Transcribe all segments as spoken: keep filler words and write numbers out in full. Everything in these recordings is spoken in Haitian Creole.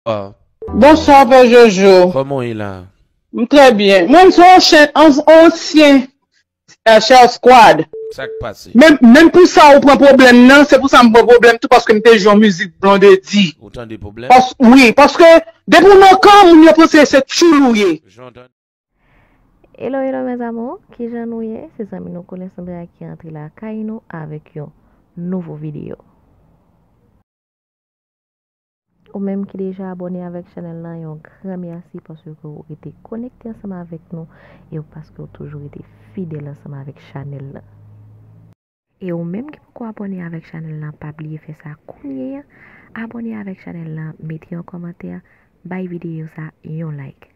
Bonswa, Pè Jojo. Kòman w ye la? M trè byen. Mwen, m se yon ansyen, ansyen, eh, Shell Squad. Sa k pase? Menm, menm pou sa ou pran pwoblèm nan, se pou sa m pran pwoblèm tou, paske m te jwe yon mizik Blondedy. Ou tande pwoblèm? Pas-, wi, paske depi w nan kan, moun yo panse se tchoul ou ye. Jan w tande. Hello, hello, mes amours, kijan nou ye? Se zanmi nou Colin Sandra ki antre lakay nou avèk yon nouvo videyo. Ou menm ki deja abòne avèk chanèl lan, yon gran mèsi paske ou rete konekte ansanm avèk nou e paske ou toujou rete fidèl ansanm avèk chanèl lan. E ou menm ki poko abòne avèk chanèl lan, pa bliye fè sa kounye a. Abòne avèk chanèl lan, mete yon kòmantè, bay videyo sa yon like.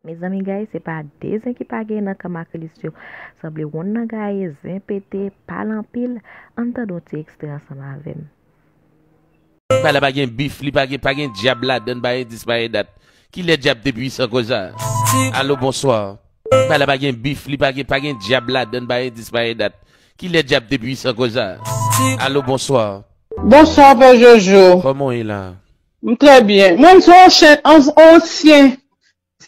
Mezanmi, guys, se pa de zen ki pa gen nan kan makrilis yo. Sanble wonn nan gaye, zen pete, pale anpil. Ann tande yon ti ekstrè ansanm avè m. Bagay la pa gen bif, li pa gen, pa gen dyab ladann, pa gen dis, pa gen dat. Kilè dyab te pwisan konsa? Alo, bonswa. Bagay la pa gen bif, li pa gen, pa gen dyab ladann, pa gen dis, pa gen dat. Kilè dyab te pwisan konsa? Alo, bonswa. Bonswa, Pè Jojo. Kòman w ye la? M trè byen. Mwen, m se yon ansyen, ans-, ansyen,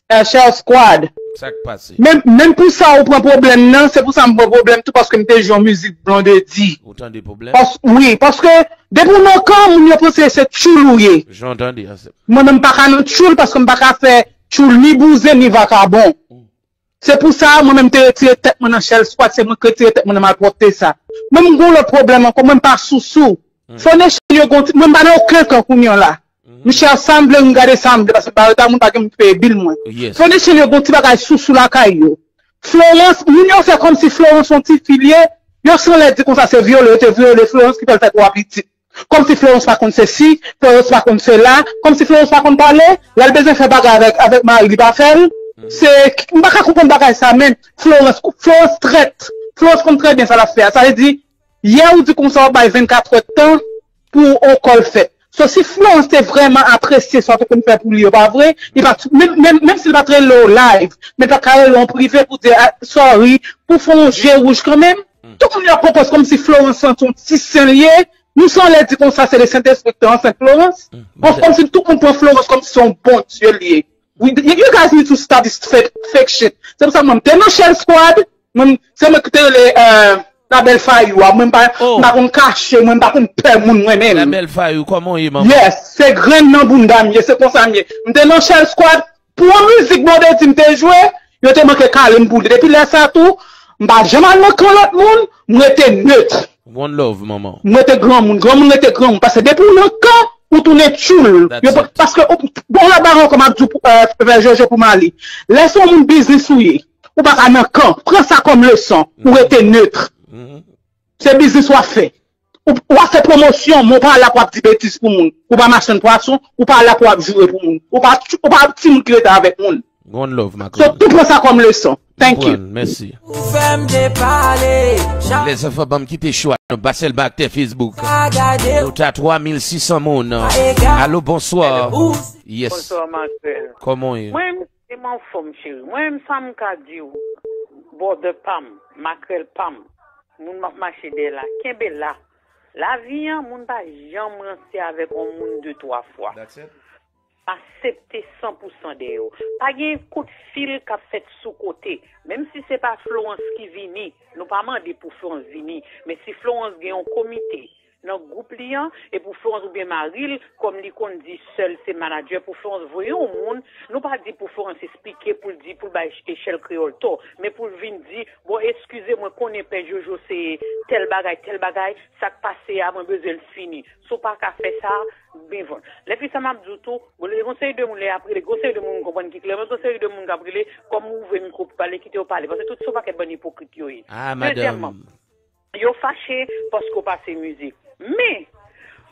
eh, Shell Squad. Sa k pase? Menm, menm pou sa ou pran pwoblèm nan, se pou sa m pran pwoblèm tou, paske m te jwe yon mizik Blondedy. Ou tande pwoblèm? Pas-, wi, paske depi w nan kan, moun yo panse se tchoul ou ye. Jan w tande a, se... Mwen menm, m pa ka nan tchoul, paske m pa ka fè tchoul ni bouzen, ni vakabon. Mm. Se pou sa, mwen menm, m te retire tèt mwen nan Shell Squad, se mwen ki retire tèt mwen nan malpwòpte sa. Menm m gen yon lòt pwoblèm ankò, mwen m pa sousou. Mm. Foundation yo gon ti, mwen m pa nan okenn kan kounye a la. Mhm. M chèche sa m vle, m gade sa m vle, paske m pa reta moun pa gen moun ki peye bil mwen. Yes. Foundation yo gon ti bagay sousou lakay yo. Florence, moun yo fè kòmsi Florence yon ti fi l ye, yo sanlè di konsa se vyole, yo te vyole Florence ki fè l fè twa pitit. Kòmsi Florence pa konn sesi, Florence pa konn sela, kòmsi Florence pa konn pale, lè l bezwen fè bagay avèk, avèk mari li pa fè l. Mhm. Se, m pa ka konprann bagay sa, men Florence, Florence trèt. Florence konn trè byen sa l ap fè a. Sa vle di, yè ou di konsa w ap bay vennkat è tan pou yon kòl fèt. So, si Florence te vrèman apresye sa w te konn fè pou li yo, pa vre, li pa t, menm, menm, menm si l pa t rele w live, men l pa t ka rele w an prive pou di, ah, sorry, pou fè yon je wouj kanmenm. Mm. Tout moun yo ap konprann kòmsi Florence santi yon ti sen l ye. Nou sanlè di konsa se le Sentespri ki te ansent Florence. Mm. Kòm, kòmsi tout moun pran Florence kòmsi se yon bondye l ye. We, you, you guys need to stop this fake, fake shit. Se pou sa mwen, m te nan Shell Squad, mwen, se mwen ki te rele, euh, Labèl Fayou a. Mwen, m pa, oh, m pa konn kache, mwen, m pa konn pè moun, mwen menm. Labèl Fayou, kòman w ye, manman? Yes, se grenn nan bounda m ye, se konsa m ye. M te nan Shell Squad, pou yon mizik Blondedy m te jwe, yo te manke kale m pou li. Depi lè sa tou, m pa janm al nan kan lòt moun, m rete nèt. One love, manman. M rete granmoun, granmoun rete granmoun. Paske depi w nan kan, ou tounen tchoul. That's it. Yo pa, paske, ou, bon, la baron, kòm ap di w, euh, Pè Jojo pou Mali. Lè se yon moun biznis ou ye, ou pa ka nan kan. Pran sa kòm leson. Ou rete nèt. Mhm. Se biznis w ap fè. Ou, w ap fè pwomosyon, men w pa la pou ap di betiz pou moun. Ou pa machann pwason, ou pa la pou ap joure pou moun. Ou pa, ou pa timoun ki rete avèk moun. One love, ma queen. So, tou pran sa kòm leson. Thank you. Mèsi. Ou fè m depale. Les enfants, ban m kite cho a. Nou pa sèlman aktè Facebook. Nou ta twa mil sis san moun. Alo, bonswa. Yes. Bonswa, ma sè. Kòman w ye? Mwen, se m anfòm, cheri. Mwen, sa m ka di w, brother pa m, makrèl pa m, moun m ap mache dèyè la, kenbe la. Lavi an, moun pa janm ranse avèk yon moun de twa fwa. That's it. Aksepte san pou san dèyè w. Pa gen kout fil k ap fèt sou kote. Menm si se pa Florence ki vini, nou pa mande pou Florence vini. Men si Florence gen yon komite nan gwoup li an, e pou Florence oubyen mari l, kòm li konn di sè l se manadjè, pou Florence voye yon moun, nou pa di pou Florence esplike, pou l di, pou l bay Echèl Kreyòl tò, men pou l vin di, bon, eskize mwen, konnen Pè Jojo se tèl bagay, tèl bagay, sa k pase a, mwen bezwen l fini. Si w pa ka fè sa, benvòl. Lè fi sa m ap di w tou, bon, gen yon seri de moun lè y ap rele, gen yon seri de moun m konprann ki klè, men gen yon seri de moun k ap rele, kòm ou ouvè mikwo pou pale, kite yo pale, paske tout se yon pakèt bann ipokrit yo ye. Ah, dezyèmman, madanm. Yo fache paske w pase mizik. Men,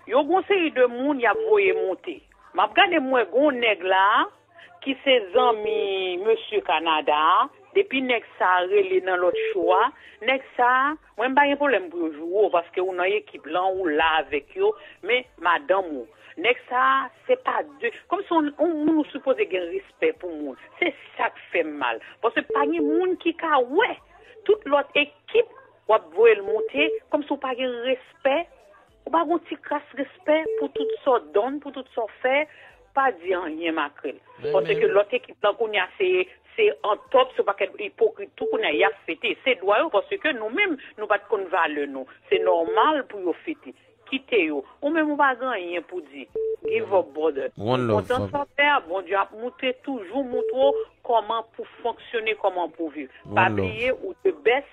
yo gen yon seri de moun y ap voye monte. M ap gade, m wè gen yon nèg la, ki se zanmi mesye Kanada a, depi nèg sa a rele nan lòt cho a, nèg sa a, mwen m pa gen pwoblèm pou yo joure w, paske ou nan ekip lan, ou la avèk yo, men madanm ou. Nèg sa a, se pa de, kòmsi yon, yon moun ou sipoze gen respè pou moun. Se sa k fè m mal. Paske pa gen moun ki ka wè tout lòt ekip w ap voye l monte, kòmsi w pa gen respè, ou pa gen yon ti kras respè pou tout sa w donn, pou tout sa w fè, Pa di anyen, makrèl. Paske lòt ekip lan kounye a se, se an top, se yon pakèt ipokrit tou kounye a, y ap fete. Se dwa yo, paske nou menm, nou pa t konn valè nou. Se nòmal pou yo fete. Kite yo. Ou menm ou pa gen anyen pou di. Give up, brother. One love, kontan sa w fè a, Bondye ap moute, toujou moutre w kòman pou fonksyone, kòman pou viv. Pa bliye ou the best,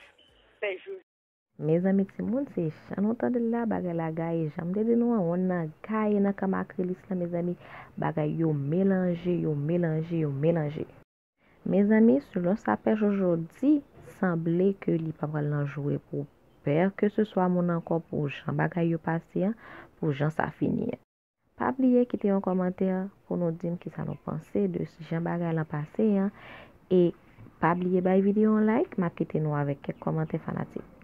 fè jou. Mezanmi, timoun, se jan nou tande l la, bagay la gaye. Jan m te di nou an, wonn nan gaye nan kan makrelis lan, mezanmi. Bagay yo melanje, yo melanje, yo melanje. Mezanmi, selon sa Pè Jojo di, sanble ke li pa pral nan joure pou pè ke se swa moun ankò pou jan bagay yo pase an, pou jan sa fini an. Pa bliye kite yon kòmantè pou nou di m kisa nou panse de jan bagay lan pase an. E pa bliye bay videyo yon like, m ap kite nou avèk kèk kòmantè fanatik.